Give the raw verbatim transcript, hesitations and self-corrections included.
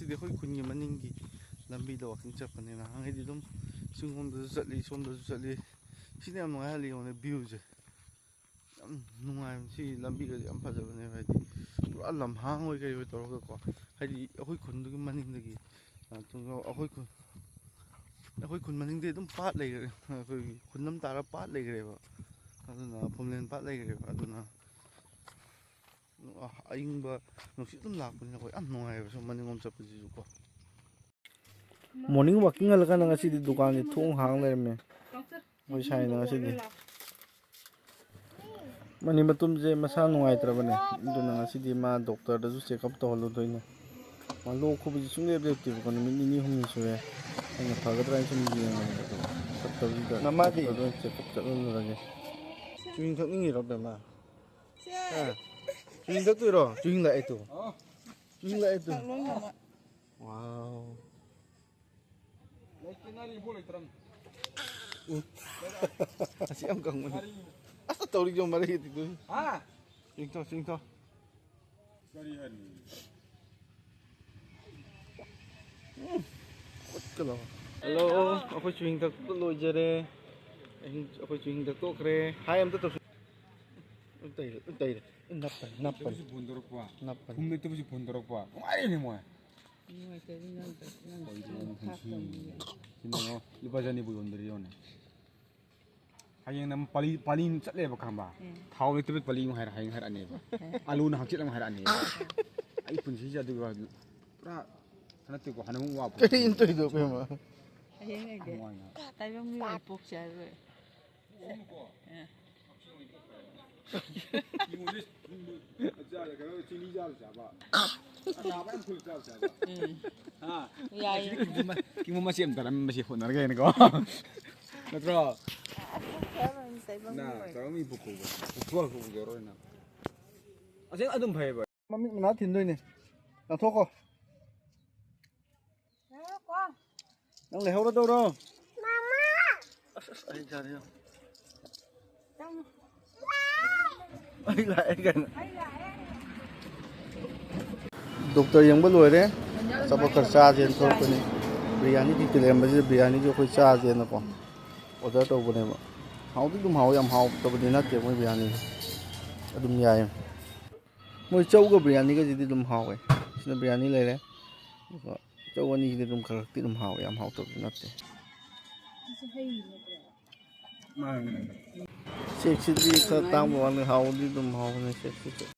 ꯁꯤꯗꯤ ꯑꯩꯈꯣꯏ ꯈꯨꯟꯒꯤ ꯃꯅꯤꯡꯒꯤ ꯂꯝꯕꯤꯗ ꯋꯥꯛꯀꯤꯡ ꯆꯠꯄꯅꯦ꯫ ꯅꯍꯥꯟꯈꯩꯗꯤ ꯑꯗꯨꯝ ꯆꯤꯡꯂꯣꯝꯗꯁꯨ ꯆꯠꯂꯤ, ꯁꯣꯝꯗꯁꯨ ꯆꯠꯂꯤ꯫ ꯁꯤꯅ ꯌꯥꯝ ꯅꯨꯡꯉꯥꯏꯍꯜꯂꯤ꯫ ꯌꯦꯡꯉꯨꯅꯦ, ꯚ꯭ꯌꯨꯁꯦ ꯌꯥꯝ ꯅꯨꯡꯉꯥꯏꯕ꯫ ꯁꯤ ꯂꯝꯕꯤꯒꯁꯦ ꯌꯥꯝ ꯐꯖꯕꯅꯦꯕ, ꯍꯥꯏꯗꯤ ꯄꯨꯔꯥ ꯂꯝꯍꯥꯡ ꯑꯣꯏ ꯀꯩ ꯑꯣꯏ ꯇꯧꯔꯒꯀꯣ, ꯍꯥꯏꯗꯤ ꯑꯩꯈꯣꯏ ꯈꯨꯟꯗꯨꯒꯤ ꯃꯅꯤꯡꯗꯒꯤ, ꯑ, ꯑꯩꯈꯣꯏ ꯈꯨꯟ ꯑꯩꯈꯣꯏ ꯈꯨꯟ ꯃꯅꯤꯡꯗꯤ ꯑꯗꯨꯝ ꯄꯥꯠ ꯂꯩꯈ꯭ꯔꯦ꯫ ꯑꯩꯈꯣꯏꯒꯤ ꯈꯨꯟ ꯑꯃ ꯇꯥꯔꯒ ꯄꯥꯠ ꯂꯩꯈ꯭ꯔꯦꯕ꯫ ꯑꯗꯨꯅ ꯐꯨꯝꯂꯦꯟ ꯄꯥꯠ ꯂꯩꯈ꯭ꯔꯦꯕ꯫ ꯑꯗꯨꯅ ꯑꯏꯪꯕ ꯅꯨꯡꯁꯤꯠ ꯑꯗꯨꯝ ꯂꯥꯛꯄꯅꯤꯅꯀꯣ, ꯌꯥꯝ ꯅꯨꯡꯉꯥꯏꯕ ꯁꯨꯝ ꯃꯅꯤꯡꯂꯣꯝ ꯆꯠꯄꯁꯤꯁꯨꯀꯣ꯫ ꯃꯣꯔꯅꯤꯡ ꯋꯥꯛꯀꯤꯡ ꯍꯜꯂꯀꯥꯟꯗ ꯉꯁꯤꯗꯤ ꯗꯨꯀꯥꯟꯁꯦ ꯊꯣꯡ ꯍꯥꯡ ꯂꯩꯔꯝꯃꯦ꯫ ꯃꯣꯏ ꯁꯥꯏꯅ ꯉꯁꯤꯗꯤ ꯃꯅꯤ ꯃꯇꯨꯝꯁꯦ ꯃꯁꯥ ꯅꯨꯡꯉꯥꯏꯇ꯭ꯔꯕꯅꯦ, ꯑꯗꯨꯅ ꯉꯁꯤꯗꯤ ꯃꯥ ꯗꯣꯛꯇꯔꯗꯁꯨ ꯆꯦꯛꯑꯞ ꯇꯧꯍꯜꯂꯨꯗꯣꯏꯅꯦ꯫ ꯃꯥ ꯂꯣꯛ ꯈꯨꯕꯁꯤ ꯁꯨꯡꯂꯦꯞ ꯂꯦꯞꯇꯦꯕꯀꯣ, ꯅꯨꯃꯤꯠ ꯅꯤꯅꯤ ꯍꯨꯝꯅꯤ ꯁꯨꯔꯦ꯫ ꯑꯩꯅ ꯐꯒꯗ꯭ꯔꯥ ꯍꯥꯏꯅ ꯁꯨꯝ ꯌꯦꯡꯕꯅꯦꯕꯀꯣ, ꯐꯠꯇꯕꯁꯤꯗ ꯃꯃꯥꯗꯤ? ꯗꯣꯛꯇꯔꯗ ꯑꯣꯏꯅ ꯆꯦꯛꯑꯞ ꯆꯠꯍꯜꯂꯨꯔꯒꯦ꯫ ꯆꯨꯍꯤꯡ ꯊꯛꯅꯤꯡꯉꯤꯔꯣ, ꯕꯦꯝꯃ? ꯍꯥ? ꯆꯨꯍꯤꯡ ꯊꯛꯇꯣꯏꯔꯣ? ꯆꯨꯍꯤꯡ ꯂꯥꯛꯑꯦ ꯇꯨ꯫ ꯆꯨꯍꯤꯡ ꯂꯥꯛꯑꯦ ꯇꯨ꯫ ꯊꯛꯂꯣꯏ ꯃꯃꯥ꯫ ꯋꯥꯎ꯫ ꯂꯩꯇꯦ, ꯉꯥꯔꯤ ꯏꯕꯣ ꯂꯩꯇ꯭ꯔꯝ꯫ ꯎꯝ꯫ ꯑꯁꯤ ꯌꯥꯝ ꯀꯪꯕꯅꯤ꯫ ꯉꯥꯔꯤ꯫ ꯑꯁ, ꯇꯧꯔꯤꯖꯣ ꯃꯔꯩ ꯇꯤꯗꯨ꯫ ꯍꯥ? ꯆꯤꯡꯊꯣ, ꯆꯤꯡꯊꯣ꯫ ꯀꯔꯤ ꯍꯥꯏꯅꯤ? ꯎꯝ꯫ ꯈꯨꯠꯀ ꯂꯥꯎ꯫ ꯍꯜꯂꯣ, ꯑꯩꯈꯣꯏ ꯆꯨꯍꯤꯡ ꯊꯛꯄ ꯂꯣꯏꯖꯔꯦ꯫ ꯑꯍꯤꯡ ꯑꯩꯈꯣꯏ ꯆꯨꯍꯤꯡ ꯊꯛꯇꯣꯛꯈ꯭ꯔꯦ꯫ ꯍꯥꯏ ꯑꯝꯇ ꯇꯧꯁꯤ꯫ ꯎꯝ, ꯇꯩꯔꯦ, ꯎꯝ, ꯇꯩꯔꯦ꯫ ꯎꯝ, ꯅꯞꯄꯅꯤ, ꯅꯞꯄꯅꯤ꯫ ꯂꯩꯇꯕꯁꯨ ꯐꯣꯟ ꯇꯧꯔꯛꯄ꯫ ꯅꯞꯄꯅꯤ꯫ ꯈꯨꯝ ꯂꯩꯇꯕꯁꯨ ꯐꯣꯟ ꯇꯧꯔꯛꯄ꯫ ꯅꯨꯡꯉꯥꯏꯔꯦꯅꯦ ꯃꯣꯏ꯫ ꯅꯨꯡꯉꯥꯏꯇꯦ, ꯑꯗꯨ ꯅꯪ ꯅꯪ ꯀꯩꯅꯣ ꯅꯪ ꯈꯪꯁꯤ꯫ ꯊꯥꯛꯇꯕꯅꯤꯅꯦ꯫ ꯁꯤꯅ ꯌꯦꯡꯉꯣ, ꯂꯨꯄꯥ ꯆꯅꯤꯕꯨ ꯌꯣꯟꯗꯔꯤ ꯌꯦꯡꯉꯣꯅꯦ꯫ ꯍꯌꯦꯡꯅ ꯑꯃꯨꯛ ꯄꯥꯂꯤ, ꯄꯥꯂꯤ ꯑꯃ ꯆꯠꯂꯦꯕ ꯈꯪꯕ? ꯎꯝ꯫ ꯊꯥꯎ ꯂꯩꯇꯕꯩ ꯄꯥꯂꯤ ꯑꯃꯨꯛ ꯍꯥꯏꯔ-, ꯍꯌꯦꯡ ꯍꯥꯏꯔꯛꯑꯅꯦꯕ꯫ ꯎꯝ꯫ ꯑꯥꯂꯨꯅ ꯍꯪꯆꯤꯠ ꯑꯃꯨꯛ ꯍꯥꯏꯔꯛꯑꯅꯦꯕ꯫ ꯎꯝ꯫ ꯑꯩ ꯄꯨꯟꯁꯤꯁꯦ ꯑꯗꯨꯒ ꯄꯨꯔꯥ ꯍꯟꯗꯛꯇꯤꯀꯣ ꯍꯅꯨꯕ ꯋꯥ ꯀꯔꯤ ꯏꯟꯇꯧꯔꯤꯗꯣ, ꯏꯕꯦꯝꯃ? ꯍꯌꯦꯡ ꯑꯩꯗꯤ ꯅꯨꯡꯉꯥꯏꯅ꯫ ꯇꯥꯏꯕꯪ ꯃꯤꯑꯣꯏ ꯄꯣꯛꯁꯦ ꯍꯥꯏꯕ꯫ ꯀꯤꯃꯣꯟꯗꯤ ꯆꯥꯔ ꯀꯩꯅꯣ ꯆꯤꯅꯤ ꯆꯥꯔ ꯆꯥꯕ꯫ ꯑꯅꯥꯕ ꯌꯥꯝ ꯊꯨꯅ ꯆꯥꯔ ꯆꯥꯕ꯫ ꯎꯝ꯫ ꯍꯥ? ꯌꯥꯏꯌꯦ꯫ ꯀꯤꯃꯣꯟ ꯃ-, ꯀꯤꯃꯣꯟ ꯃꯆꯦ ꯑꯃ ꯇꯥꯔꯝꯃꯤ ꯃꯁꯤ ꯍꯣꯠꯅꯔꯒꯦꯅꯀꯣ꯫ ꯅꯠꯇ꯭ꯔꯣ? ꯑꯁ, ꯇꯥꯏꯕꯪ ꯃꯤ ꯅꯥ, ꯄꯣꯛ-, ꯇꯥꯏꯕꯪ ꯃꯤ ꯄꯣꯛꯄ ꯎꯕ꯫ ꯄꯣꯛꯊꯣꯛꯑ ꯎꯖꯔꯣꯏ ꯅꯪ꯫ ꯑꯁꯦꯡ ꯑꯗꯨꯝ ꯐꯩꯌꯦꯕ꯫ ꯃꯃꯤꯠ ꯃꯅꯥ ꯊꯤꯟꯗꯣꯏꯅꯦ꯫ ꯂꯪꯊꯣꯛꯈꯣ꯫ ꯅꯪ ꯂꯩꯍꯧꯔꯗꯧꯔꯣ? ꯑꯁ, ꯑꯁ, ꯑꯩ ꯌꯥꯔꯦ, ꯌꯥꯔꯦ꯫ ꯑꯩ ꯂꯥꯛꯑꯦ ꯀꯩꯅꯣ꯫ ꯗꯣꯛꯇꯔ ꯌꯦꯡꯕ ꯂꯣꯏꯔꯦ꯫ ꯊꯕꯛ ꯈꯔ ꯆꯥꯁꯦꯅ ꯊꯣꯛꯂꯛꯄꯅꯤ꯫ ꯕꯤꯔꯌꯥꯅꯤ ꯈꯤꯛꯇ ꯂꯩꯔꯝꯕꯁꯤꯗ ꯕꯤꯔꯌꯥꯅꯤꯁꯨ ꯑꯩꯈꯣꯏ ꯆꯥꯁꯦꯅꯀꯣ ꯑꯣꯔꯗꯔ ꯇꯧꯕꯅꯦꯕ꯫ ꯍꯥꯎꯗꯤ ꯑꯗꯨꯝ ꯍꯥꯎꯋꯦ, ꯌꯥꯝ ꯍꯥꯎꯇꯕꯗꯤ ꯅꯠꯇꯦ ꯃꯣꯏ ꯕꯤꯔꯌꯥꯅꯤꯁꯦ, ꯑꯗꯨꯝ ꯌꯥꯏ꯫ ꯃꯣꯏ ꯆꯧꯒ ꯕꯤꯔꯌꯥꯅꯤꯒꯁꯤꯗꯤ ꯑꯗꯨꯝ ꯍꯥꯎꯋꯦ꯫ ꯁꯤꯅ ꯕꯤꯔꯌꯥꯅꯤ ꯂꯩꯔꯦ, ꯑꯗꯨꯒ ꯆꯧ ꯑꯅꯤꯁꯤꯗꯤ ꯑꯗꯨꯝ ꯈꯔ ꯈꯛꯇꯤ ꯑꯗꯨꯝ ꯍꯥꯎꯋꯦ, ꯌꯥꯝ ꯍꯥꯎꯇꯕꯗꯤ ꯅꯠꯇꯦ꯫ ꯁꯦꯛꯁꯤꯗꯤ ꯈꯔ ꯇꯥꯡꯕ ꯋꯥꯅꯤ, ꯍꯥꯎꯗꯤ ꯑꯗꯨꯝ ꯍꯥꯎꯕꯅꯦ ꯁꯦꯛꯁꯤꯁꯨ꯫